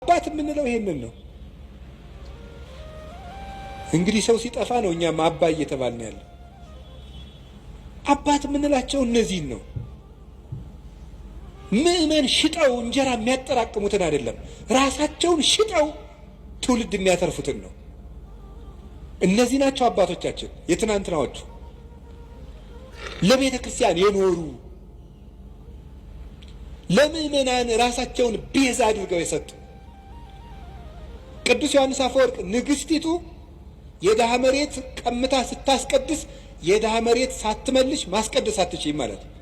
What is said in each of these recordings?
አባት የምንለው ይሄንን ነው። እንግዲህ ሰው ሲጠፋ ነው እኛም አባ እየተባልን ያለ። አባት የምንላቸው እነዚህን ነው። ምዕመን ሽጠው እንጀራ የሚያጠራቅሙትን አይደለም፣ ራሳቸውን ሽጠው ትውልድ የሚያተርፉትን ነው። እነዚህ ናቸው አባቶቻችን፣ የትናንትናዎቹ ለቤተ ክርስቲያን የኖሩ፣ ለምዕመናን ራሳቸውን ቤዛ አድርገው የሰጡ። ቅዱስ ዮሐንስ አፈወርቅ ንግስቲቱ የድሃ መሬት ቀምታ ስታስቀድስ የድሃ መሬት ሳትመልሽ ማስቀደስ አትችይም ማለት ነው።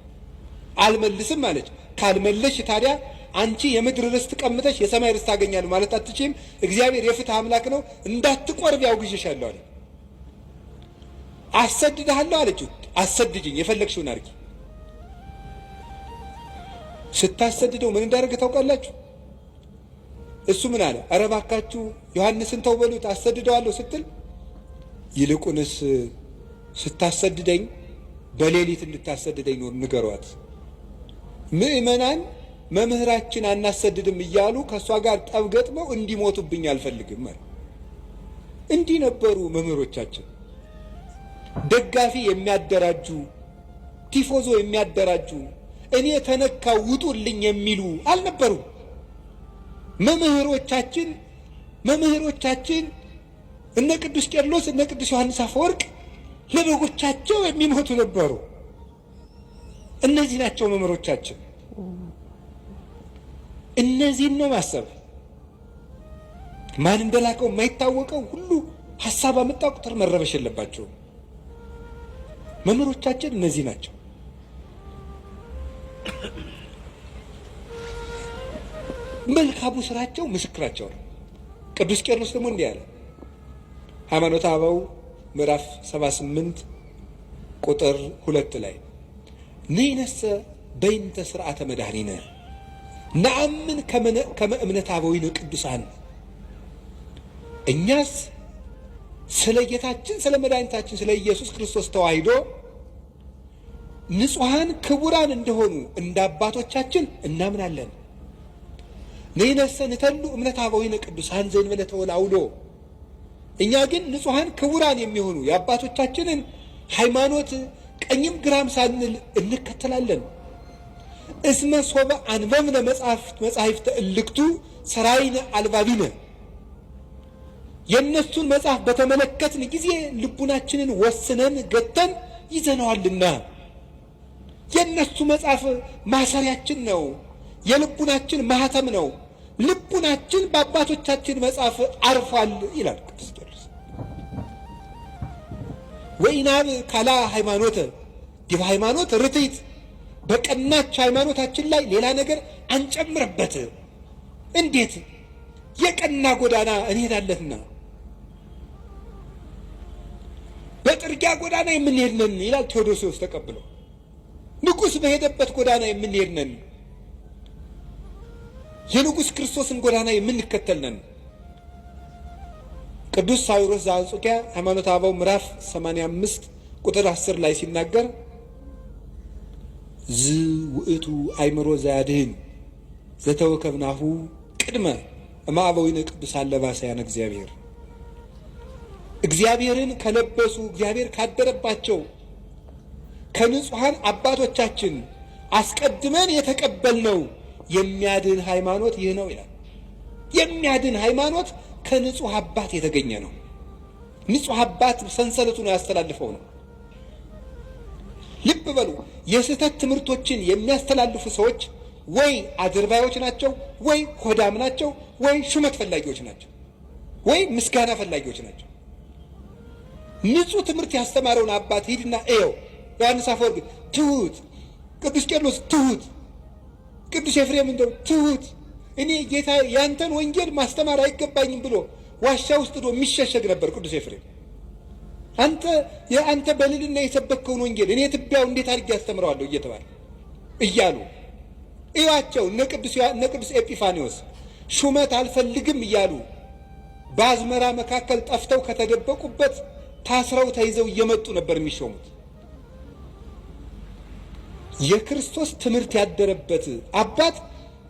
አልመልስም አለች። ካልመለሽ ታዲያ አንቺ የምድር ርስት ቀምተሽ የሰማይ ርስት ታገኛለሁ ማለት አትችይም። እግዚአብሔር የፍትህ አምላክ ነው፣ እንዳትቆርብ ያውግዤሻለሁ አለ። አሰድድሃለሁ አለችው። አሰድጅኝ፣ የፈለግሽውን አድርጊ። ስታሰድደው ምን እንዳደረገ ታውቃላችሁ? እሱ ምን አለ? ኧረ እባካችሁ ዮሐንስን ተው በሉት አሰድደዋለሁ ስትል፣ ይልቁንስ ስታሰድደኝ በሌሊት እንድታሰድደኝ ንገሯት። ምዕመናን መምህራችን አናሰድድም እያሉ ከእሷ ጋር ጠብ ገጥመው እንዲሞቱብኝ አልፈልግም አለ። እንዲህ ነበሩ መምህሮቻችን። ደጋፊ የሚያደራጁ፣ ቲፎዞ የሚያደራጁ፣ እኔ ተነካው ውጡልኝ የሚሉ አልነበሩም። መምህሮቻችን እነ ቅዱስ ቄርሎስ፣ እነ ቅዱስ ዮሐንስ አፈወርቅ ለበጎቻቸው የሚሞቱ ነበሩ። እነዚህ ናቸው መምህሮቻችን። እነዚህን ነው ማሰብ። ማን እንደላከው የማይታወቀው ሁሉ ሀሳብ አመጣ ቁጥር መረበሽ የለባቸውም። መምህሮቻችን እነዚህ ናቸው። መልካሙ ስራቸው ምስክራቸው ነው። ቅዱስ ቄርሎስ ደግሞ እንዲህ አለ። ሃይማኖተ አበው ምዕራፍ 78 ቁጥር 2 ላይ፣ ንሕነሰ በይንተ ስርዓተ መድኃኒነ ነአምን ከመ እምነት አበዊነ ቅዱሳን። እኛስ ስለ ጌታችን ስለ መድኃኒታችን ስለ ኢየሱስ ክርስቶስ ተዋሂዶ ንጹሐን ክቡራን እንደሆኑ እንደ አባቶቻችን እናምናለን። ንሕነሰ ንተሉ እምነት አበዊነ ቅዱሳን ዘእንበለ ተወላውሎ። እኛ ግን ንጹሐን ክቡራን የሚሆኑ የአባቶቻችንን ሃይማኖት ቀኝም ግራም ሳንል እንከተላለን። እስመ ሶበ አንበብነ መጻሕፍተ እልክቱ ሰራይነ አልባቢነ። የእነሱን መጽሐፍ በተመለከትን ጊዜ ልቡናችንን ወስነን ገተን ይዘነዋልና፣ የእነሱ መጽሐፍ ማሰሪያችን ነው፣ የልቡናችን ማህተም ነው። ልቡናችን በአባቶቻችን መጽሐፍ አርፏል ይላል ቅዱስ ቄርሎስ። ወኢናብ ካላ ሃይማኖተ ዲበ ሃይማኖት ርትዕት፣ በቀናች ሃይማኖታችን ላይ ሌላ ነገር አንጨምርበት። እንዴት የቀና ጎዳና እንሄዳለንና በጥርጊያ ጎዳና የምንሄድ ነን ይላል ቴዎዶሲዎስ ተቀብሎ። ንጉሥ በሄደበት ጎዳና የምንሄድ ነን። የንጉሥ ክርስቶስን ጎዳና የምንከተል ነን። ቅዱስ ሳዊሮስ ዘአንጾኪያ ሃይማኖተ አበው ምዕራፍ 85 ቁጥር 10 ላይ ሲናገር፣ ዝ ውእቱ አእምሮ ዘያድህን ዘተወከብናሁ ቅድመ እምአበዊነ ቅዱሳን ለባሰያነ እግዚአብሔር። እግዚአብሔርን ከለበሱ፣ እግዚአብሔር ካደረባቸው ከንጹሐን አባቶቻችን አስቀድመን የተቀበልነው የሚያድን ሃይማኖት ይህ ነው ይላል። የሚያድን ሃይማኖት ከንጹሕ አባት የተገኘ ነው። ንጹሕ አባት ሰንሰለቱ ነው ያስተላልፈው ነው። ልብ በሉ፣ የስህተት ትምህርቶችን የሚያስተላልፉ ሰዎች ወይ አድርባዮች ናቸው፣ ወይ ሆዳም ናቸው፣ ወይ ሹመት ፈላጊዎች ናቸው፣ ወይ ምስጋና ፈላጊዎች ናቸው። ንጹሕ ትምህርት ያስተማረውን አባት ሂድና እየው። ዮሐንስ አፈወርቅ ትሁት፣ ቅዱስ ቄርሎስ ትሁት፣ ቅዱስ ኤፍሬም እንደው ትሁት፣ እኔ ጌታ ያንተን ወንጌል ማስተማር አይገባኝም ብሎ ዋሻ ውስጥ ዶ የሚሸሸግ ነበር ቅዱስ ኤፍሬም። አንተ የአንተ በልልና የሰበከውን ወንጌል እኔ ትቢያው እንዴት አድርጌ ያስተምረዋለሁ እየተባለ እያሉ እዩዋቸው። እነ ቅዱስ ኤጲፋኒዎስ ሹመት አልፈልግም እያሉ በአዝመራ መካከል ጠፍተው ከተደበቁበት ታስረው ተይዘው እየመጡ ነበር የሚሾሙት። የክርስቶስ ትምህርት ያደረበት አባት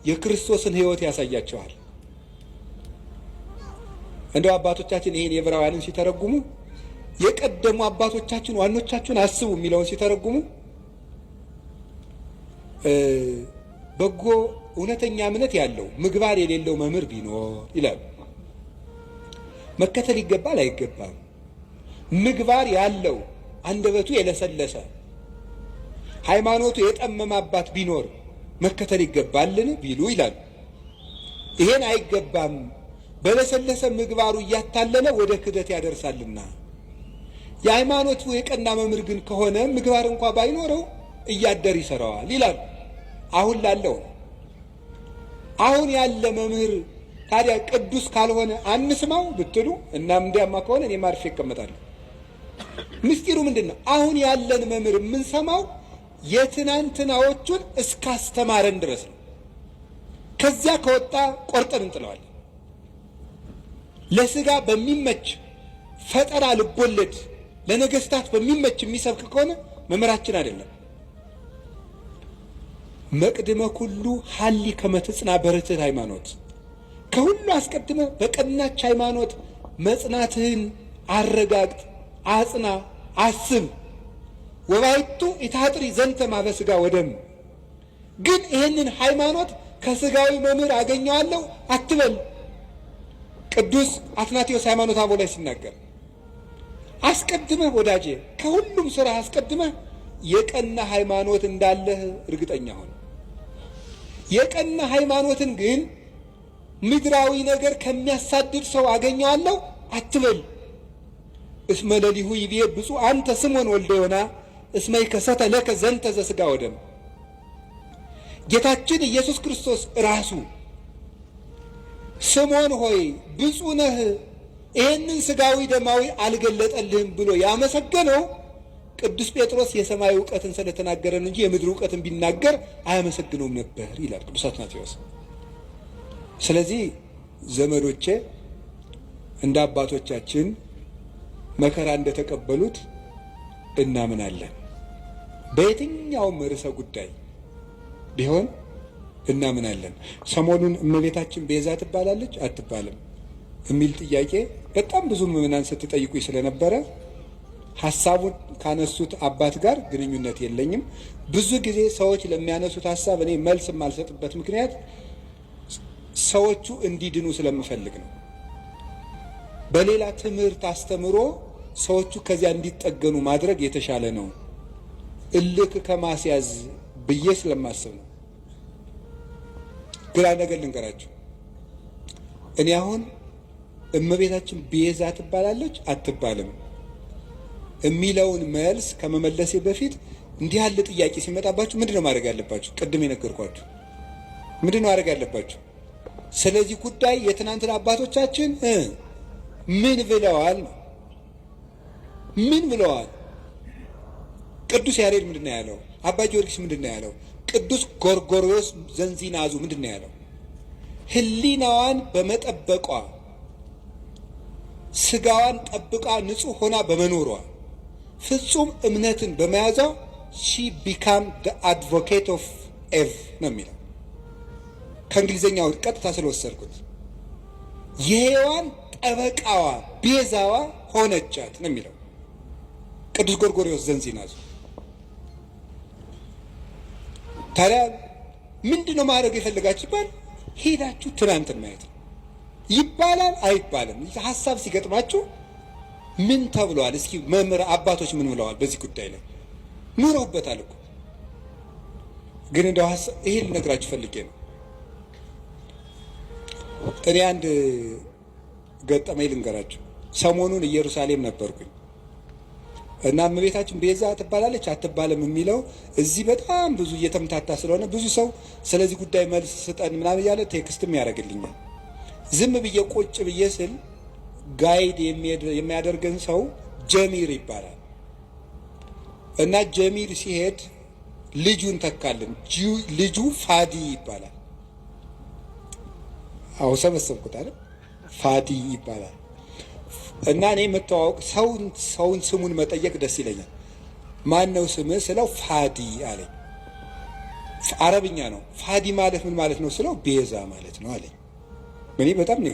የክርስቶስን ሕይወት ያሳያቸዋል። እንደው አባቶቻችን ይሄን የዕብራውያንን ሲተረጉሙ የቀደሙ አባቶቻችን ዋኖቻችሁን አስቡ የሚለውን ሲተረጉሙ በጎ እውነተኛ እምነት ያለው ምግባር የሌለው መምህር ቢኖር ይላሉ። መከተል ይገባል አይገባም? ምግባር ያለው አንደበቱ የለሰለሰ ሃይማኖቱ የጠመመ አባት ቢኖር መከተል ይገባልን ቢሉ ይላሉ። ይሄን አይገባም፣ በለሰለሰ ምግባሩ እያታለለ ወደ ክደት ያደርሳልና። የሃይማኖቱ የቀና መምህር ግን ከሆነ ምግባር እንኳ ባይኖረው እያደር ይሰራዋል ይላሉ። አሁን ላለው ነው። አሁን ያለ መምህር ታዲያ ቅዱስ ካልሆነ አንስማው ብትሉ እናም እንዲያማ ከሆነ እኔም አርፌ እቀመጣለሁ። ምስጢሩ ምንድን ነው? አሁን ያለን መምህር የምንሰማው የትናንትናዎቹን እስካስተማረን ድረስ ነው። ከዚያ ከወጣ ቆርጠን እንጥለዋለን። ለስጋ በሚመች ፈጠራ ልቦለድ ለነገስታት በሚመች የሚሰብክ ከሆነ መምህራችን አይደለም። መቅድመ ኩሉ ሀሊ ከመትጽና በርትዕት ሃይማኖት፣ ከሁሉ አስቀድመ በቀናች ሃይማኖት መጽናትህን አረጋግጥ፣ አጽና፣ አስብ። ወባይቱ ኢታጥሪ ዘንተ ማበ ሥጋ ወደም፣ ግን ይህንን ሃይማኖት ከስጋዊ መምህር አገኘዋለሁ አትበል። ቅዱስ አትናቴዎስ ሃይማኖተ አበው ላይ ሲናገር አስቀድመህ ወዳጄ ከሁሉም ስራ አስቀድመህ የቀና ሃይማኖት እንዳለህ እርግጠኛ ሆን። የቀና ሃይማኖትን ግን ምድራዊ ነገር ከሚያሳድድ ሰው አገኘዋለሁ አትበል። እስመ ለሊሁ ይቤ ብፁዕ አንተ ስምዖን ወልደ ዮና እስመ ይከሰተ ለከ ዘንተ ዘሥጋ ወደም። ጌታችን ኢየሱስ ክርስቶስ ራሱ ስምዖን ሆይ ብፁዕ ነህ፣ ይህንን ሥጋዊ ደማዊ አልገለጠልህም ብሎ ያመሰገነው ቅዱስ ጴጥሮስ የሰማይ እውቀትን ስለተናገረን እንጂ የምድር እውቀትን ቢናገር አያመሰግነውም ነበር ይላል ቅዱስ አትናቴዎስ። ስለዚህ ዘመዶቼ እንደ አባቶቻችን መከራ እንደተቀበሉት እናምናለን። በየትኛውም ርዕሰ ጉዳይ ቢሆን እናምናለን። ሰሞኑን እመቤታችን ቤዛ ትባላለች አትባልም የሚል ጥያቄ በጣም ብዙ ምዕመናን ስትጠይቁኝ ስለነበረ ሀሳቡን ካነሱት አባት ጋር ግንኙነት የለኝም። ብዙ ጊዜ ሰዎች ለሚያነሱት ሀሳብ እኔ መልስ የማልሰጥበት ምክንያት ሰዎቹ እንዲድኑ ስለምፈልግ ነው። በሌላ ትምህርት አስተምሮ ሰዎቹ ከዚያ እንዲጠገኑ ማድረግ የተሻለ ነው፣ እልክ ከማስያዝ ብዬ ስለማስብ ነው። ግራ ነገር ልንገራችሁ። እኔ አሁን እመቤታችን ቤዛ ትባላለች አትባልም የሚለውን መልስ ከመመለሴ በፊት እንዲህ ያለ ጥያቄ ሲመጣባችሁ ምንድን ነው ማድረግ ያለባችሁ? ቅድም የነገርኳችሁ ምንድን ነው ማድረግ ያለባችሁ? ስለዚህ ጉዳይ የትናንትና አባቶቻችን ምን ብለዋል? ምን ብለዋል? ቅዱስ ያሬድ ምንድን ነው ያለው? አባ ጊዮርጊስ ምንድን ነው ያለው? ቅዱስ ጎርጎርዮስ ዘንዚናዙ ምንድን ነው ያለው? ሕሊናዋን በመጠበቋ ስጋዋን ጠብቃ ንጹሕ ሆና በመኖሯ ፍጹም እምነትን በመያዟ she became the advocate of Eve ነው የሚለው። ከእንግሊዝኛው ቀጥታ ስለወሰድኩት የሔዋን ጠበቃዋ ቤዛዋ ሆነቻት ነው የሚለው ቅዱስ ጎርጎርዮስ ዘንዚናዙ። ታዲያ ምንድን ነው ማድረግ የፈለጋችሁ ይባል ሄዳችሁ ትናንትን ማየት ነው ይባላል አይባልም? ሀሳብ ሲገጥማችሁ ምን ተብለዋል? እስኪ መምህር አባቶች ምን ብለዋል በዚህ ጉዳይ ላይ ኑረውበታል እኮ። ግን እንደው ይሄ ልነግራችሁ ፈልጌ ነው። እኔ አንድ ገጠመኝ ልንገራችሁ። ሰሞኑን ኢየሩሳሌም ነበርኩኝ እና እመቤታችን ቤዛ ትባላለች አትባልም የሚለው እዚህ በጣም ብዙ እየተምታታ ስለሆነ ብዙ ሰው ስለዚህ ጉዳይ መልስ ስጠን ምናምን እያለ text ም ያደርግልኛል። ዝም ብዬ ቁጭ ብዬ ስል guide የሚያደርገን ሰው ጀሚር ይባላል እና ጀሚር ሲሄድ ልጁን ተካልን። ልጁ ፋዲ ይባላል። አሁ ሰበሰብኩት አይደል? ፋዲ ይባላል። እና እኔ የምተዋወቅ ሰውን ስሙን መጠየቅ ደስ ይለኛል። ማን ነው ስምህ ስለው ፋዲ አለኝ። አረብኛ ነው። ፋዲ ማለት ምን ማለት ነው ስለው ቤዛ ማለት ነው አለኝ። እኔ በጣም